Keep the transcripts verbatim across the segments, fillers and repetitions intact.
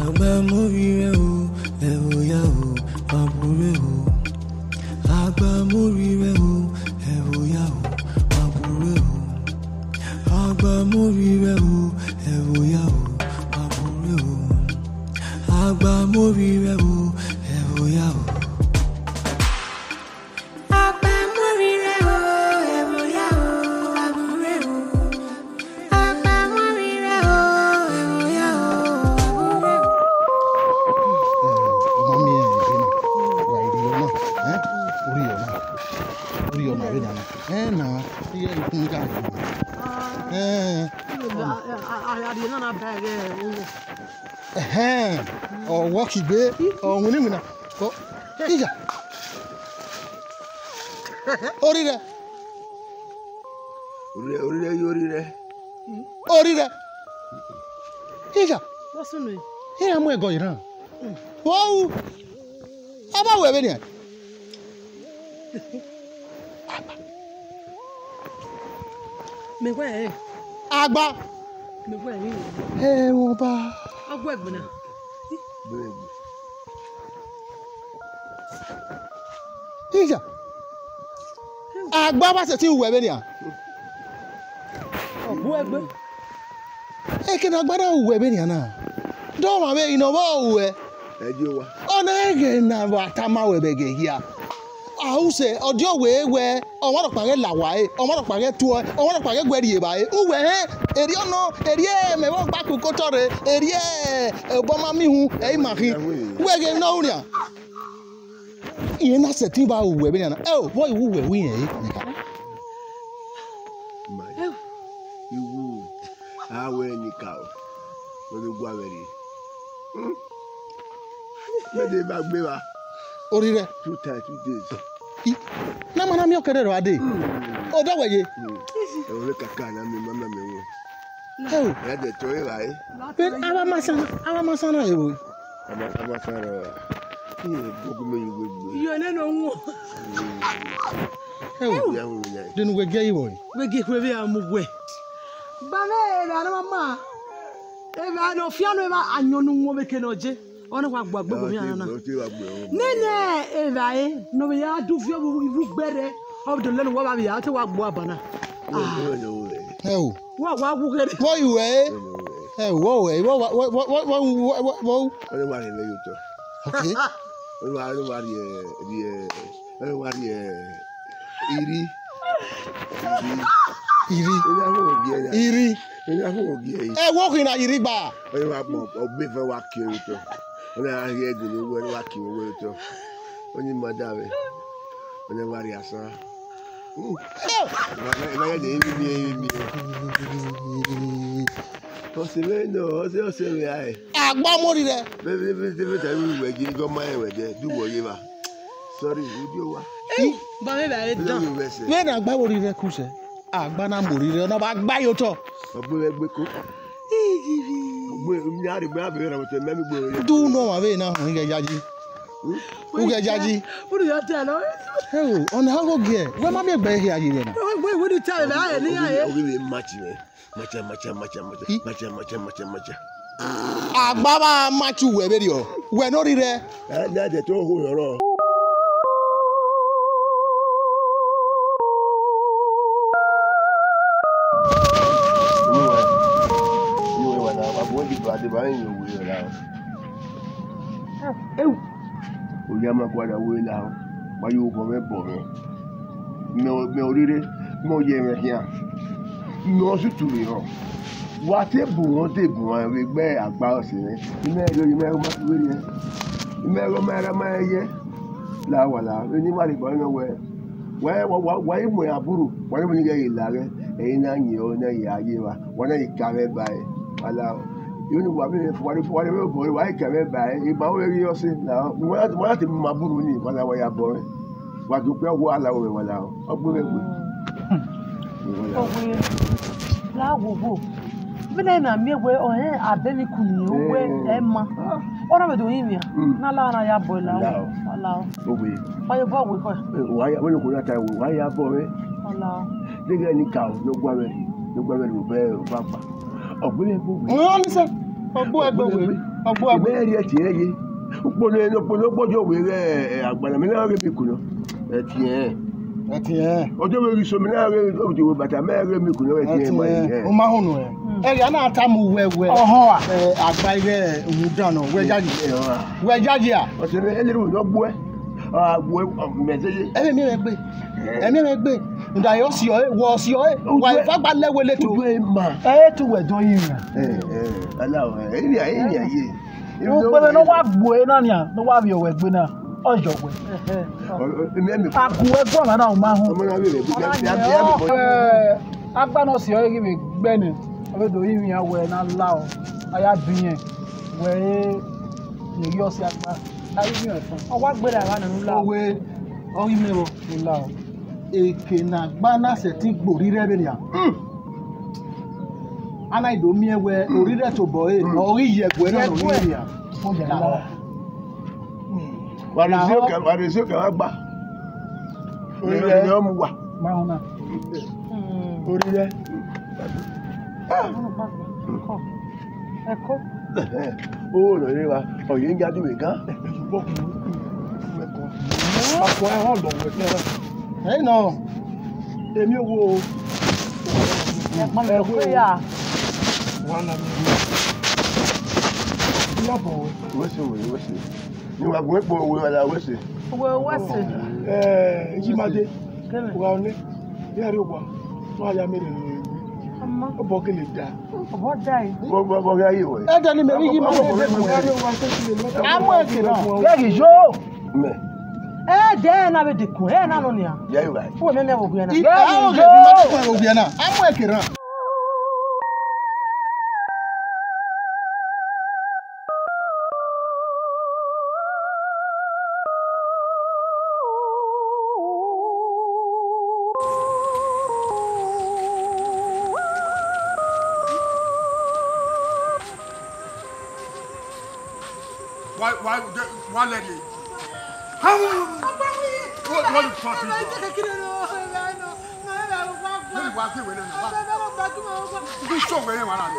Agbamọrhirẹ o, ẹvbo ya o, ma burẹ o. Agbamọrhirẹ o, ẹvbo ya o, ma burẹ o. Agbamọrhirẹ o, ẹvbo ya o, ma burẹ o. Agbamọrhirẹ o, ẹvbo ya o. Agbamọrhirẹ o, ẹvbo ya o, ma burẹ o. Agbamọrhirẹ o, ẹvbo ya o, ma burẹ o. Ọmọ mi, ẹ, ẹ, wa iri ọmọ, ẹ? Ori ọmọ. Ori ọmọ vbe nana. Ẹ na, iye ikun ga. Ẹ. A, a, a, a, a, na na ba ẹghẹ, o. Ẹhẹn, ọ wọ kigbe, ọ winna iwinna. Ọ, iya. Ori rẹ. Ori rẹ, ori rẹ, ori rẹ. Ori rẹ. Iya. What's your name? Iya mu ẹgọ yi na. Wow. A ma wẹ vbenian. Mẹ wẹ ẹre. Agba. Mẹ wẹ ẹre. Ẹ, wọ ba. Ọgua ẹgbẹ na. Iya. Agba ba sẹtin wẹ vbenian. Ọgua ẹgbẹ. Eke ne agba na wẹ vbenian na. Dọmwa vbe rinọ vbe ọ wẹ. Ẹ di owa. Ọ na ẹghẹ na wa tama wẹ vbe ẹghẹ hia. A use, ọ diọ wẹ wẹ, ọmwa rhọkpa ghẹ la wa ẹre, ọmwa rhọkpa ghẹ tuẹ, ọmwa rhọkpa ghẹ guẹ rhie evbare. Uwẹ hẹn, erriọ nọ, erriọ mẹ vbe ọgba koko otọ rre, erriọ obọ ma miẹn ihu, ẹ i ma khin. Wẹ ghe ne ọ ru nian. Irẹn na sẹtin ba ru wẹ vbenian na. Ẹ o, vbọ i wu wẹ ru irẹn re? Ma, iwu, a wẹ ne I ka o, wẹ vbe gua mwẹ rrie. Hmm? Mẹ de ba gbe evba. Ori rẹ? Two times, two days. I, na ma na miẹn ọkẹrẹ rọ a dee. Hmm. Odẹ wẹ ye? Hmm. Ẹvbo vbe kaka na miẹn ma miẹn mwẹ. Ẹ o. Ẹ dẹ tọ evba e. Vbe avbe amasan, avbe amasan na rre vbo? Ama, amasan rọ. Iye gogo mẹ yi wegbe. Iye nene owun. Ẹ o. Ya wu ya. Denu wẹ gie yi vbọ? Wẹ gie khuẹ vbe a mu wẹ. Ba mwẹ evba ne ọ ma ma. Evba ne ọ fian nọ evba ayọn ne u wọn vbe ke ne ọ je. Ọ na wa gba gbogbo mẹ ana. Nene evba e ne ọ vbe ya du viọ vbe ivbi ugbẹrẹ. Ọ vbe do lele uwa vbe ya te wa gbo aba na. Ẹ o. Wa wa wu ghere. Vbọ i wẹ e? Ẹ o, vbọ wẹ e? Vbọ wa, vbọ, vbọ, vbọ, vbọ, vbọ, vbọ. Ọ wa rhie vbe ye otọ. Okay. Ọ wa, ọ wa rhie, rhie, ọ wa rhie iri. Iri. Iri. Iri a fo gie ya. Iri. Iri a fo gie ya. Ẹ wo khin na iri gba. Ọ wa gbọ, ọ gbe fẹ wa kie otọ. Ọ na rhie ẹdun ne uwẹ, ọ wa kie uwẹ otọ. Ọ ni ma da vbe. Ọ na wa rhie asan. Eva ya de emi mi, emi mi. Ọse mwẹ nọ, ọse, ọse mwẹ ae. Agba ọmọ rhirẹ. Vbe, vbe, vbe, vbe, vbe, vbe, wẹ je, gọ ma rẹn wẹ dẹ, du wọ ye evba. Sorry, udio wa. Ey, ba mwẹ evbare dan. Vbe ne agba vbe rhirẹ ku sẹ, agba na mu rhirẹ, ọ na ba gba ye otọ. Ọ gbe mwẹ gbe ko. Ey, ey, ey. Ọ gbe, mi a rhe gbe, a vbe rẹ ọtẹ, mẹ mi gbe rẹ. Du nọ wa vbe na họn ighẹ yayi. Ughẹ yayi. Unu yọ tẹ nọ. Ẹ o, ọna a gho giẹ, wẹ ma miẹn egbe hia ye rẹ na. Wẹ, wẹ, wẹ ni ta vbe a rẹ ne iran ye. Ọ ghi vbe match mwẹ. Match, match, match, match. Hi? Match, match, match, match. Agba vbe match uwẹ vberriọ, wẹ ne ọ rhirẹ. Ẹ, ne a dẹ to ho yọ rọ. Inu wẹ, inu wẹ wa na, wa bu ẹdẹ ba de ba yin owe ra. Ewu, oya ma gualọ wẹ la, wa yo obọ mwẹ bọ mwẹ. Mẹ, mẹ ọrhirhe, mẹ ọ ye mwẹ khian. Mẹ ọ sutue rọ. Wa te bu wọn, te bu wọn vbe gbe agba ọse mwẹ. Imẹ rhie, imẹ rhie ma vbe rhie. Imẹ rhie ma ra ma ye. La wa la, eni ma rhie gba nọ wẹ. Wa, wa, wa, wa i mu aburu, wa ne mu ni ghe la ghe. Ẹ i na yin ọ, na ya ye wa. Wa na i ka vbe ba e. Wa la o. Yo ni wa vbe, wa vbe, wa vbe bọ, wa i ka vbe ba e. Igba wẹ ghi ọ se la. Wa, wa te mu aburu ni, wa la wa ya bọ e. Wa do kpẹ wa la wẹ wa la o. Ọ gbe mwẹ gbe. Owe, la wo wo. Vbene na miẹn wẹ ọ rẹn abẹ ni kunu ye uwẹ ẹ ma. Ọ na vbe do yin wian. Na la na ya bọ la o. La o. Owe. Wa ye bọ we kọ. Wa ya, wẹ ko ya ta wo. Wa ya bọ wẹ. La o. Dege ni ka o, no gua wẹ. No gua wẹ ro bẹ o ba pa. Ọ gbe mwẹ gbe. Ọ ni sẹ. Ọ gbe ẹgbẹ we. Ọgbọ ẹwe. Mẹ rhie ẹtin ye. Ukpo ne, ukpo ne ọgbọ yo wẹ ghẹ, eh, agbana, mẹ na ghe mi kunọ. Ẹtin. Ẹtin. Ọjọ vbe ghi so, mẹ na ghe, ọjọ vbe bata, mẹ ghe mi kunọ, ẹtin ma. Ẹtin. Eh. U ma họn nuẹn. Ẹghẹ a na tama uwẹ wẹ. Ọhọn a. Eh, agba ighẹ rhunmwuda nọ, wẹ yayi. Eh, ọhọn a. Wẹ yayi a. Ọtẹn mẹ, ẹlẹrú nọ gbuẹ. A gbuẹ, ọ, mẹ zẹ ye. Ẹmwẹ miẹn mwẹ gbe. Eh. Ẹmwẹ miẹn mwẹ gbe. Nda yọ si ọre, wọ si ọre. Wa ifa gba lẹ wele to. Udu ẹ ma. Ẹ tu wẹ do yin. Eh, eh, ala, eh, ẹ yin, ẹ yin, ẹ yin. Ukpẹvbe ne ọ wa gbe na nian, ne ọ wa vbiẹ wẹ gbe na, ọ yọ wẹ. Ọ, ọ, emi, emi. A gu ẹguọmwa na, u ma họn. Ọmọ na vbe rẹ, vbe, vbe, vbe, vbe, vbe. Eh, agba ne ọ si ọre ghi vbe gbe nẹ, ọ vbe do rinmwian wẹ ne a la ọ, a ya biẹn wẹ, ne ghi ọ si agba, a rinmwian ẹfọn. Ọ wa gberra evba nọ ne u la. Owe, ọ ghi mẹ vbọ, u la ọ. Eke ne agba na sẹtin gbe orrirẹ vbe nian. Hmm. A na do miẹn wẹ orrirẹ tobọ ẹre, hmm, ọ ghi ye ẹguẹ na nọ. Ye ẹguẹ. Nian. Wa rhie isi okẹ, wa rhie isi okẹ vbe agba. Orrirẹ. Orrirẹ ọ mu wa. Ma họn na. Hmm. Orrirẹ. Ah. Ẹko. O nọ rre wa, ọ ye ya du vbe gan. Akua ẹhọn lọ wẹ kẹrẹ. Ẹ nọ. Emi owo. Ẹkpọn mi ko ya. Wa na mi. Ina bọ wẹ. Wẹ se wẹ, wẹ se. Ni wa gun ekpo wẹ wa la wẹ se. Wẹ wẹ se. Eh, Ijimade. Kẹmẹ. Wa ọnẹ. Ẹ rẹ owa. Wa ya mere ni. Ọmọ. Ọ bọ gele da. Ọ bọ da yi. Bọ, bọ, bọ, gha ye wẹ. Ẹ dẹ ni mẹ vbe yi ma. Amọ ẹkẹ na. Ghe ghi yo. Mẹ. Ẹ dẹ na vbe dekun, ẹ na nọ nia. Ya yi wẹ. Uwẹ mẹ mẹ vbe owiẹ na. Ghe ghi yo. Amọ ẹkẹ na. Why, why, why, lady? How? What, what the fuck is that? Lady, why can't we learn about? This show where you are.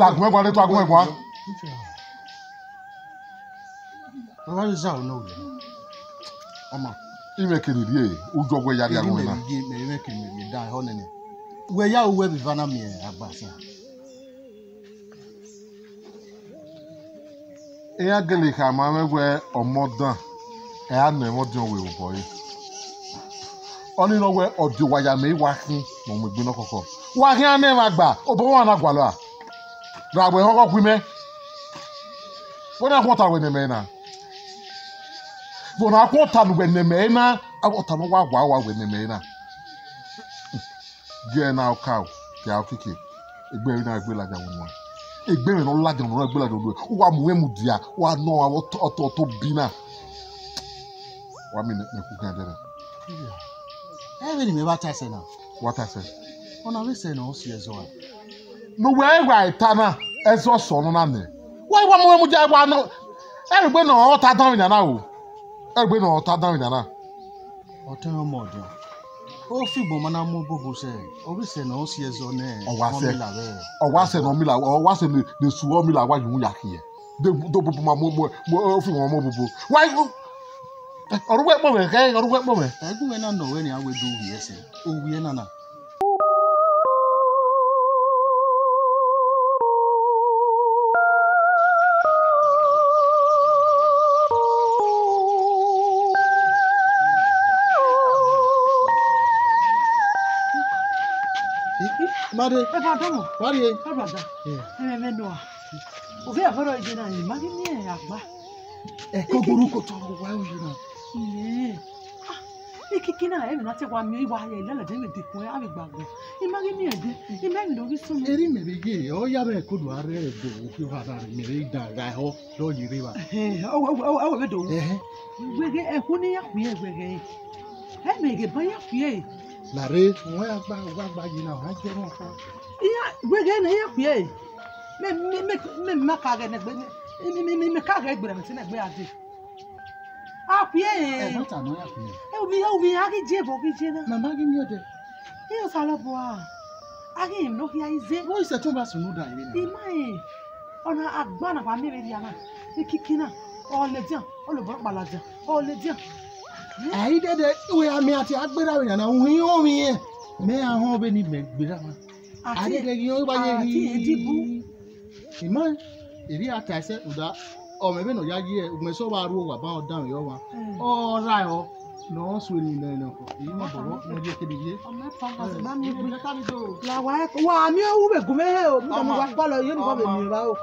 Agbọn ẹguan, ne tu agbọn ẹguan. Ọ gha zẹ aro ne ọ wẹ. Ọma, imẹ kere rrie, u jọ wẹ ya rhie agbọn na. Mẹ, imẹ kere rrie dan ehọ nene. Wẹ ya ru wẹ vbe eva na miẹn agba sẹ. Iran gele khama mwẹ wẹ ọmọ dan, ẹ ra nọ ẹmwẹ ọdiọn wẹ vbe obọ ẹre. Ọnii nọ wẹ ọdiọn wa ya mẹ, I wa khin ne ọ mu egbe nọ khọkhọ. Wa khian nẹ ẹmwẹ agba, obọ ọmwa na gualọ ra? Ra wẹ họghọ khui mẹ. Wẹ na khuọnta wẹ ne mẹ na. Vbe ọ na khuọnta ne uwẹ ne mẹ na, ọta ne ọ wa wa, ọ wa wẹ ne mẹ na. Gie ẹre na ọka o, ke a okiekie. Egbe ẹre na egbe ladian vbe unu. Egbe mwẹ ne ọ ladian vbe unu, egbe ladian vbe unu. Uwa mu mwẹ mudia, uwa nọ ọtọ, ọtọ, ọtọ bi na. Wa miẹn ne, ne ku khian dẹrẹ. Ẹ vbene imẹ vbe ta sẹ na? Wa ta sẹ. Ọna vbe sẹ ne ọ si ẹzọ ra? Ne uwẹ gha ta na, ẹzọ sẹ ọnọna nẹ. Wa, wa mu mwẹ mudia, wa nọ. Ẹ rhegbe ne ọ ta dan vbe nana o. Ẹ rhegbe ne ọ ta dan vbe nana. Ọtẹn ọmọ ọdiọn, ofigbọn ma na mu obobo sẹ, ọ ghi sẹ ne ọ si ẹzọ nẹ. Ọ wa sẹ, ọmila vbe ọ wa sẹ ne ọmila, ọ wa sẹ ne, ne esu ọmila wa yu ya khiẹ. De, do bobo ma mu, mu, mu ofigbọn mu obobo. Wa, ọ ru wẹ kpọ mwẹ, khẹ, ọ ru wẹ kpọ mwẹ. Ẹgun mwẹ na nọ wẹ nian wẹ do wiẹ sẹ, owiẹ na na. Mare. Ẹ brother mọ. Mare. Ẹ brother. Yeah. Ẹ mẹ mẹ nọ a. Ovbi ẹvbo rọ ye na, I ma ghi miẹn agba. Ẹ, kogoro ko tọ wa ye na. Ẹ. Ah, ikiki na, ẹ mẹ na te wa miẹn, I wa ya lele de mẹ dekun, a vbe gba gbọ. I ma ghi miẹn ẹdẹ, I ma ghi do ghi sunu. Eri mẹ vbe ye, ọ ya mwẹ kodo a rre ẹdẹ, okpia ọha na rre, mẹ vbe da gha ehọ, dọ ye rre evba. Ẹhẹn, ọ wẹ, ọ wẹ, ọ wẹ vbe do. Ẹhẹn. Wẹ ghe, ẹkhu ne I ya khuiẹ wẹ ghe. Ẹ mẹ ghe ba ya khuiẹ. Lare, wẹ agba, wẹ agba ye na, ọ gha jẹ mwẹ ọkpa. Iya, wẹ ghe ne I ya khuiẹ. Mẹ, mẹ, mẹ, mẹ ma ka ghẹ nẹgbe, mẹ, mẹ, mẹ, mẹ ka ghẹ gberra mẹ sẹ nẹgbe a dee. A khuiẹ. Ẹ, wẹ ta nọ ya khuiẹ. Ẹ, ovbi, ovbi, a ghi je vbe, ọ ghi je na. Mama ghi miẹn ẹdẹ. Ẹ, Osanobua. A ghi emwi ne ọ khia i ze. Wẹ isẹtin ọba sunu da ire na. I ma rẹn. Ọna agba na wa miẹn vberriọ na. Ikiki na. Ọ ladian. Ọ lobọ kpa ladian. Ọ ladian. Ai dede, wẹ a miẹn a te a gberra vbe yan na, uhin ọmwi rẹn. Mẹ a họn vbene mẹ gberra mwa. Ai dede, ghi họn ba ye ghi. I ma, erriọ a ta ẹsẹ, rhunmwuda ọ mwẹ vbene ọ ya ye, ugbẹn sẹ ọ vbe ru owa ban ọ danmwehọ ọmwa. Mm. Ọ rae ọ, ne ọ sunu nẹ nọ, eyi mẹ bọbọ, ne ọ ye kede ye. Ọ ma pa, a gba miẹn egbe. La wa, wa miẹn u vbe gu mwẹ he o, mu da mu wa kpalọ, ye ne uwa vbe miẹn evba o.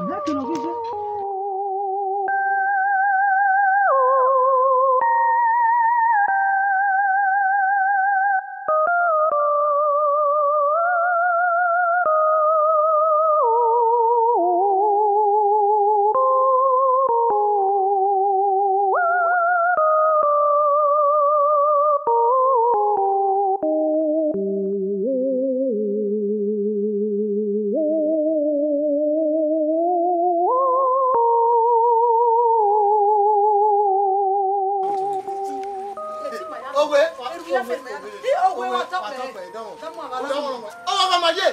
Mẹ kene ọ ghi je. Owe, owe, owe, wa tọkpẹ, wa tọkpẹ, dọmọ. Dọmọ. Oghọghọ ma ye.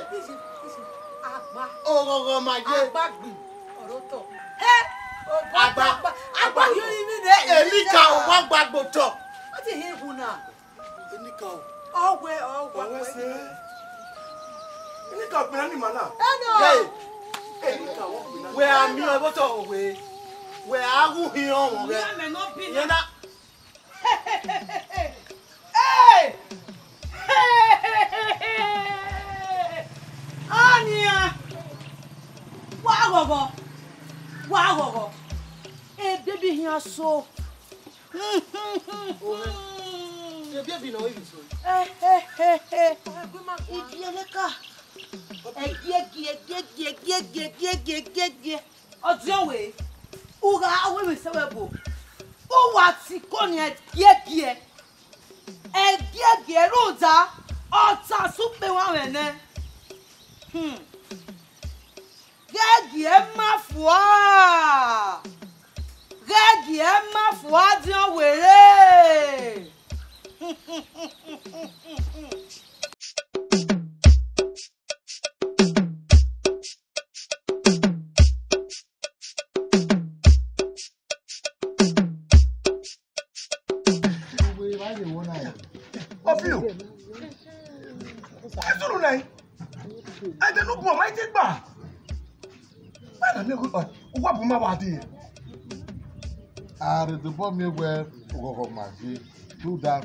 Agba. Oghọghọ ma ye. Agba gbin. Ọrotọ. He. Agba. Agba. Agba yo imi ne. Enikaro wa gba gbe otọ. What is he who na? Enikaro. Owe, owe, owe. Wẹ se. Enikaro gbinna ni ma na. Ẹ nọ. Hey. Enikaro gbinna. Wẹ a miẹn vbe otọ owe. Wẹ a ghẹ uhin ọmọ mwẹ. Iye na. Hey! Ọnian! Wa ghọghọ! Wa ghọghọ! Ebiebi hian so. Ebiebi nọ ivbi so. Ibieleka. Ẹgiẹgiẹ, ẹgiẹgiẹ, ẹgiẹgiẹ, ẹgiẹgiẹ, ẹgiẹgiẹ. Ọdiọn wẹ, u gha wẹ vbe sẹ wẹ bo, u wa tiko ni ẹgiẹgiẹ, ẹgiẹgiẹ rhunmwuda, ọ ta sẹ ukpẹ mwẹ nẹ. Hmm. Ghẹ giẹ ma fua, ghẹ giẹ ma fua diọn were. Ọfio, ẹdunu nẹ, ẹdẹ ne u bọ ma i te gba. Wẹ na miẹn uwa bu ma wa dee. A rhe dobọ miẹn wẹ oghọghọ ma ye, rhunmwuda,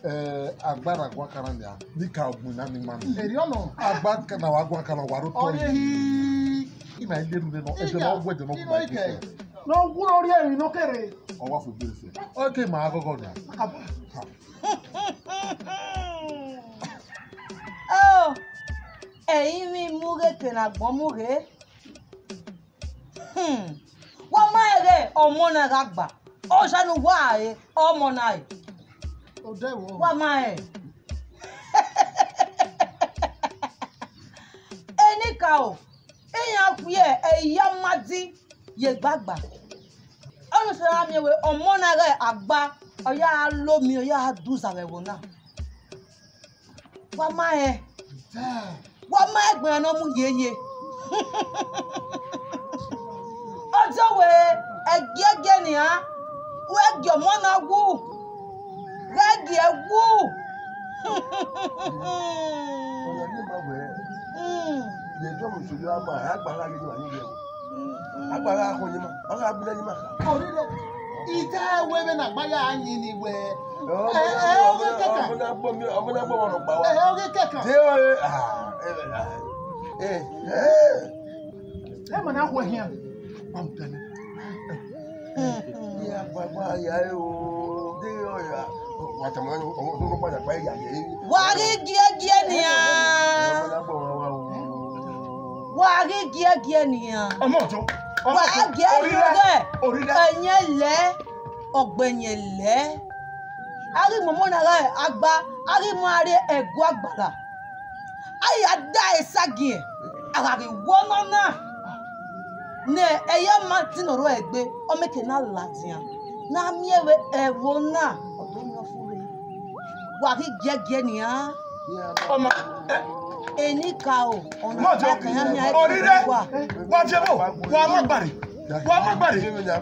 eh, agba na guan kanna nia, Enikaro gbinna ni ma nọ. Erriọ nọ. Agba na wa guan kanna, wa rre otọ. Ọ ye hi. I ma i le rhunmwuda nọ, ẹdẹ ne ọ wu ẹdẹ ne ọ gu ma i ke. Ne ọ wu ne ọ rhie emwi ne ọ kere. Ọ wa fo egbe sẹ. Ọ ke ma ghọghọ nia. Akaba. Oh, ẹrinmwi mu ghe ke ne agbọn mu ghe. Hmm. Wa ma rẹn ghe ọmọ na gha gba. Oja ne uwa re, ọmọ na re. Odẹ wo. Wa ma rẹn. Enikaro, iran khuiẹ ẹre I ya ma di ye gbagba. Ọnii sẹ ra miẹn wẹ ọmọ na ghe agba, Ọ ya lo miẹn, ọ ya duza vbe ẹvbo na. Wa ma rẹn, wa ma rẹn ẹgbẹe ne ọ mu yeye. Ọdiọvbe, ẹgiẹgiẹ nian, wẹ gie ọmọ na wu, ghẹ gie wu. Ọna ne ima wẹẹ, Hmm. Vbe ẹdẹ ọmọ Osoya ma, a gba gha ye ima ni wẹẹ o. A gba gha khọn ye ima, a gha gbe ima kha. Orire, I ta wẹ vbene a gba ya yin ni wẹẹ. Ẹ, ẹ, ẹ, ọghe kẹkan. Ọmọ na gbọ mi, ọmọ na gbọ ọmọ nọ gba wa. Ẹ, ọghe kẹkan. De ọre, ah, eh, ah, eh, eh. Ẹ ma na wẹ hian. Wa mu dẹ nẹ. Wa ghi giẹgiẹ nian. Wa ghi giẹgiẹ nian. Wa gie ẹre ẹyẹn lẹ, ọgbẹyẹn lẹ. A ghi mu ọmọ na gha agba, a ghi mu a rrie ẹgu agbala. A ya da esagiẹn, a gha ghi wọ nọ na. Ne ẹyẹ ma tin ne ọ rrọọ egbe, ọ meke na ladian. Ne a miẹn vbe ẹvbo na, ọ do yan fure. Wa ghi giẹgiẹ nian. Ọma, eh, Enikaro, ọna Mọjọ, ta kan ya yan Orire, wa. Wa fiẹvbo, wa ma gbare, wa ma gbare.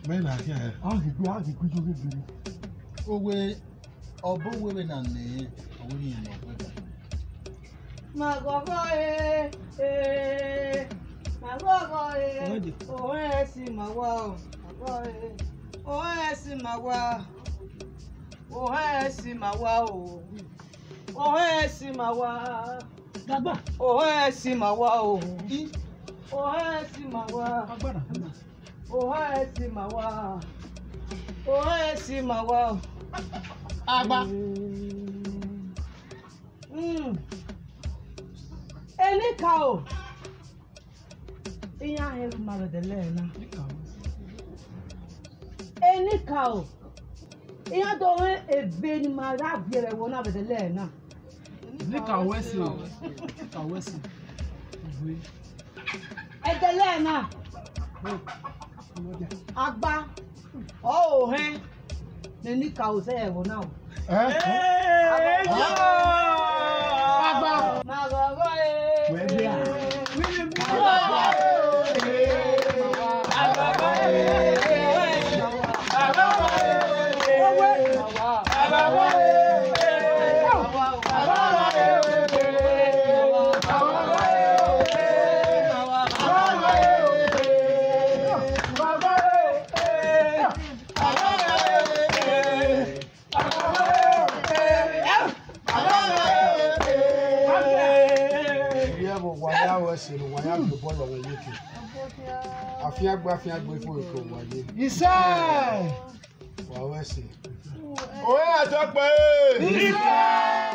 Mẹ na khian. A ghi gbe, a ghi gbe ijo ghe gbe. Owe, ọbo owe vbe na nẹ, ọ wẹ ne irẹn nọ wẹ ga. Ma ghọghọ e, e, ma ghọghọ e, ohẹn si ma wa o, ma ghọghọ e, ohẹn si ma wa, ohẹn si ma wa o, ohẹn si ma wa, ohẹn si ma wa o, ohẹn si ma wa, ohẹn si ma wa, ohẹn si ma wa o. Agba. Mm. Enikaro, iran hẹ ma vbe ẹdẹlẹ na. Enikaro, iran do mwẹ ebe ne ima gha viẹ vbe ẹvbo na vbe ẹdẹlẹ na. Enikaro wẹ sẹ, Enikaro wẹ sẹ. Ẹdẹlẹ na. Agba, ọ ohẹn ne Enikaro zẹ ẹvbo na o. Ẹ? Agba. Ma ghọghọ e. Wẹ bia. Ivbi ẹvbo, wa ya ru ẹse ne uwa ya viọ obọ lọghọ yeke. Afiangbe, afiangbe fo eke uwa ye. Isẹ! Wa ru ẹse. Ore a tọ kpẹre. Isẹ!